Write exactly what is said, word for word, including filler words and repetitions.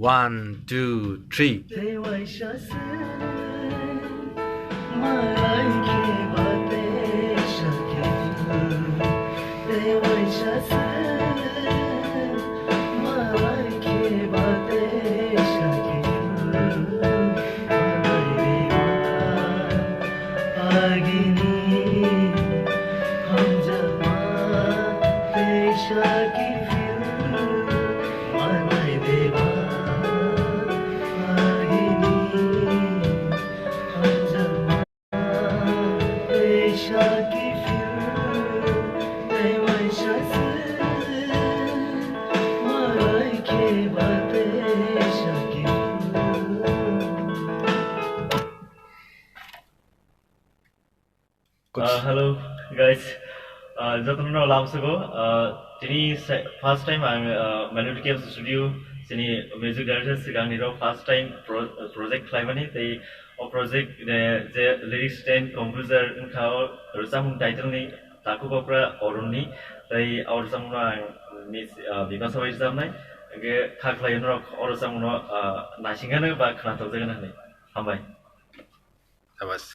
One, two, three. Uh, hello, guys. Uh, jotono lamsogo. Uh, tini se-, first time ang, uh, Melody Camp Studio, sini music director sigangni rok first time pro-, project khlaimani, tei o project, eh, je lyrics ten composer wngkha o rwchapmung title ni Taku Bokra Orun ni, tei o rwchapmung no ang Miss, uh, Bipasa bai rwchapnai, hwnkhe kha khlai norok o rwchapmung no, uh, naisingano ba khwnathokjakgano hinwi. Hambai. Hambai.